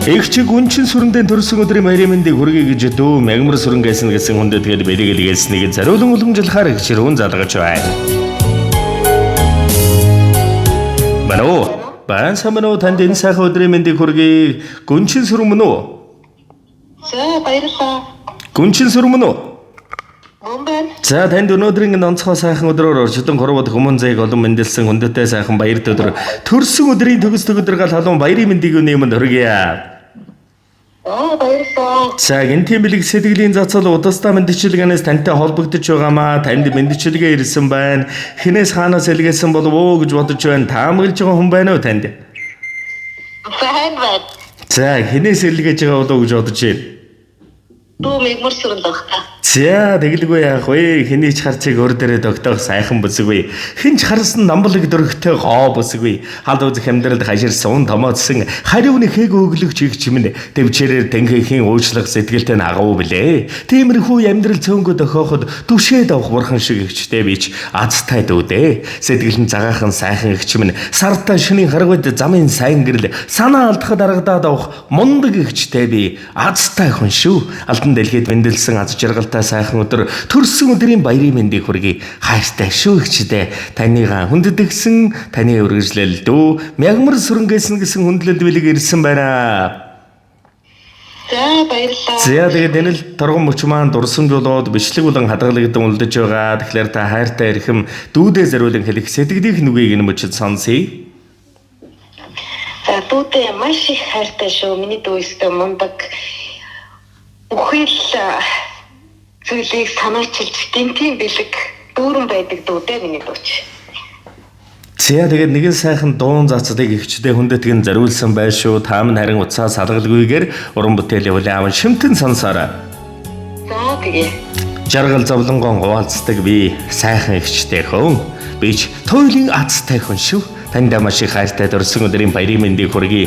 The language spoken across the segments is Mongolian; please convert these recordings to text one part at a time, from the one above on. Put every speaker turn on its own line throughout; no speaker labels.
Эгчиг үнчин сүрэндээ төрсөн өдрийн баярын мэндийг хүргэе гэж дүү мягмар сүрэнгээсэн гэсэн хүндэд тэгэл бэлгэлгээснийг зориулан уламжлахаар эгч рүүн залгаж байна. Мөн үү? Байн сайн мөн үү? Танд энэ сайхан өдрийн мэндийг хүргэе. Гүнчин сүрэн мөн үү?
За баярлалаа.
Гүнчин сүрэн мөн үү?
Мөн байна.
За танд өнөөдрийн энэ онцгой сайхан өдрөөр орчдон гурван хүмүүн зэйг олон мэндэлсэн хүндэтэй сайхан баяр өдөр төрсөн өдрийн төгс төгөдөр гал халуун баярын мэндийг өнөө юмд хүргэе.
Аа баярлалаа.
За гэнтийн бэлэг сэтгэлийн зацал удастаа мэндчилгээнээс тантай холбогдож байгаамаа. Танд мэндчилгээ ирсэн байна. Хинээс хаанаас элгээсэн болов уу гэж бодож байна. Таамаглаж байгаа хүн байна уу танд?
Сайн байна.
За хинээс элгээж байгаа болов уу гэж бодож байна.
Дүү мэгмөр сүрэнд баг та.
За тэгэлгүй яах вэ? Хэний ч харцыг өөр дээрээ тогтоох сайхан бүсгүй. Хэн ч харсан намблаг дөрөгтэй гоо бүсгүй. Халд үзэх амьдралд хаширсан томоодсон хариу нэхэг өглөгч их чимэн төвчээрээр тэнхэхийн уучлах сэтгэлтэй нь агуу билээ. Тиймэрхүү амьдрал цөөнгө дохиоход түшээд авах бурхан шиг ихчтэй бич азтай дүүдээ. Сэтгэл нь загаахан сайхан их чимэн сартай шөнийн харгуйд замын сайн гэрэл санаа алдахад аргадаад авах мундаг ихчтэй би азтай хүн шүү. Алдан дэлхийд мэндэлсэн аз жаргалтай сайхан өдөр төрсөн өдрийн баярын мэндийг хүргэе. Хайртай шүү ихчдээ. Таныгаа хүндэтгсэн таны үргэлжлэл дүү мягмар сүрэнгээсэн гэсэн хүндлэл бэлэг ирсэн байна.
За баярлалаа.
За тэгээд энэ л торгон мөч маань дурсамжуулаад бичлэг болон хадгалагдан үлдэж байгаа. Тэгэхээр та хайртай эрхэм дүүдээ зориулан хэлэх сэтгэлийнх нүгийг энэ мөчид сонсъё.
За дүүдээ маш их хайртай шүү. Миний дүү өстой мундаг. Бүхэл зүйлийг санаачилж гинтийн бэлэг дүүрэн байдаг дүүдээ миний дүүч.
За тэгээд нэгэн сайхан дуун зацдыг ихчдээ хүндэтгэн зориулсан байш шүү. Та минь харин уцаа салгалгүйгээр уран бүтээл явуулан аван шимтэн сонсоорой.
За тэгээ.
Жаргал зовлонгон хуваалцдаг би сайхан ихчтэй хүн. Би ч туйлын азтай хүн шүү. Танд маш их хайртай төрсөн өдрийн баярын мэндийг хүргэе.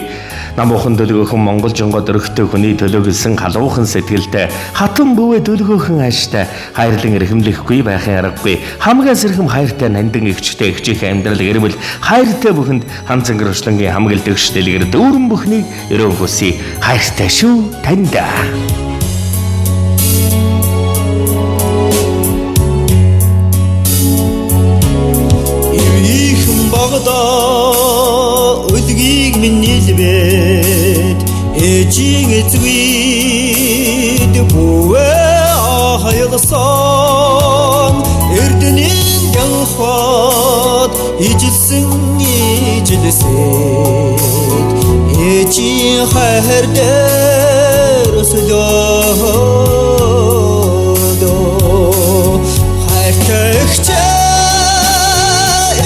Намуухан төлгөөхөн Монгол жонгоо дөрөгтэй хүний төлөөлсөн халуухан сэтгэлтэй хатан бөвөө төлгөөхөн ааштай хайрлан эрхэмлэхгүй байхын аргагүй хамгаас эрхэм хайртай нандин эгчтэй эгчийн амьдрал гэрмэл хайртай бүхэнд хан цэнгэр уршлангийн хамгал дэгш дэлгэр дүүрэн бүхнийг өрөөн хүсье. Хайртай шүү танд.
Ивнийхэн богдоо өдгийг минь нийлбэд ээжийн эцгийд бүвэ хайлсан эрдэнийн янхад ижилсэн ижилсэд ээжийн хайр дээр өслөө хайртай эгчээ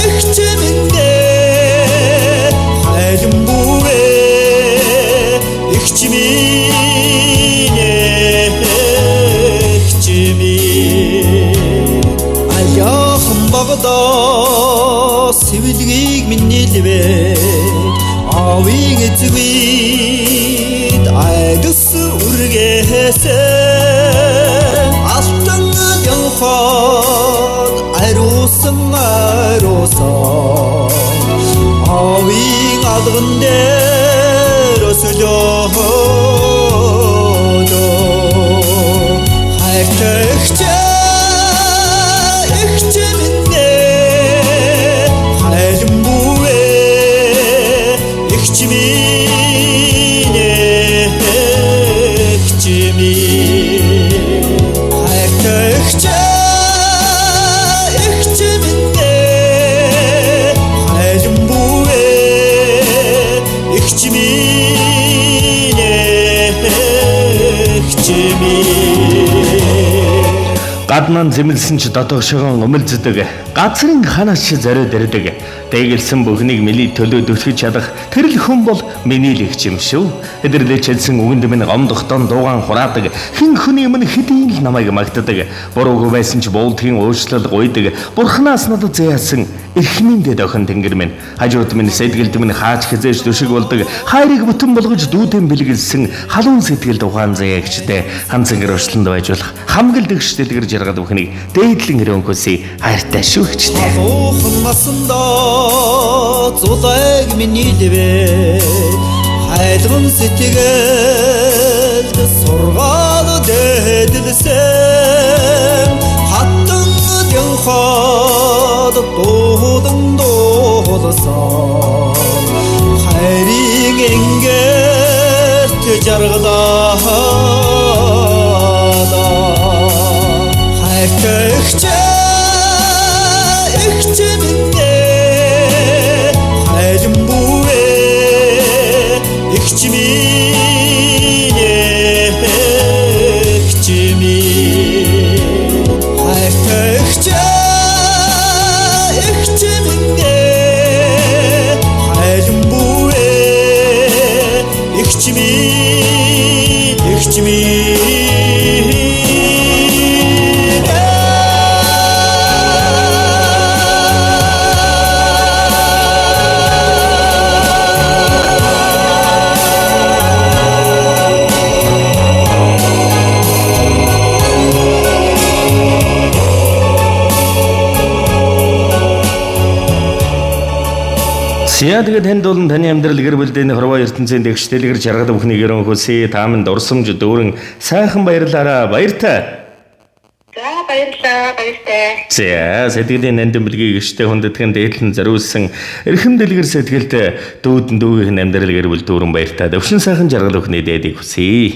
эгч минь ээ хайлан бүвэ эгч минь ээ эгч минь аяахан богдоо сэвлэгийг минь нийлвэ аавын эцэгвид айдас үргээсэн алтан янхад ариусан ариусан аавын алган дээр өсөлөө хайртай эгчээ эгч минь ээ хайлан бүвэ эгч минь ээ эгч минь хайртай эгчээ эгч минь ээ хайлан бүвэ эгч минь ээ эгч минь.
Гаднаа зэмлсэн ч дотоошогоо өмөлздөг. Газрын ханаас ч зориуд ирдэг. Дэгэлсэн бүхнийг миний төлөө түлхэж чадах тэр л хүн бол миний л эгч юм шүү. Эдэрлэж хэлсэн үгэнд минь гомдохтон дуугаан хураадаг. Хэн хүний өмнө хэдийн л намайг магтдаг. Буруугүй байсан ч буулдгийн уучлал гуйдаг. Бурханаас надад заяасан эрхмийн дэд охин тэнгэр минь. Хажууд минь сэтгэлд минь хаач хизээж төшиг болдог. Хайрыг бүтэн болгож дүүдэн бэлгэлсэн халуун сэтгэлд ухаан заяагчтай хан цэнгэр уршланд байж болох хамгал дэгш дэлгэр жаргал бүхнийг дээдлэн өрөөнхөөсөө хайртай шүү гэжтэй.
Халуухан насандаа зулайг минь нийлвэ Хайлган сэтгэлд сургаал дэдэлсэн хаттан дянхад дуудан дуулсан хайрын ингэрт жаргалаа хайртай эгчээ эгч минь ээ хайлан бүвээ эгч минь ээ эгч минь хайртай эгчээ эгч минь ээ хайлан бүвээ эгч минь эгч минь.
За тэгээд танд болон таны амьдрал гэр бүлдээ хорвоо ертөнцийн дэгш дэлгэр жаргал бүхнийг өрөн хүсье. Та минь дурсамж дүүрэн сайхан баярлаараа. Баяртай.
За баярлалаа. Баяртай.
За сэтгэлийн нандин бэлгийг гэрчтэй хүндэтгэн дээдлэн зориулсан эрхэм дэлгэр сэтгэлд дүүдэн дүүгийнх нь амьдрал гэр бүл дүүрэн баяртай. Төвшин сайхан жаргал бүхний дээдийг хүсье.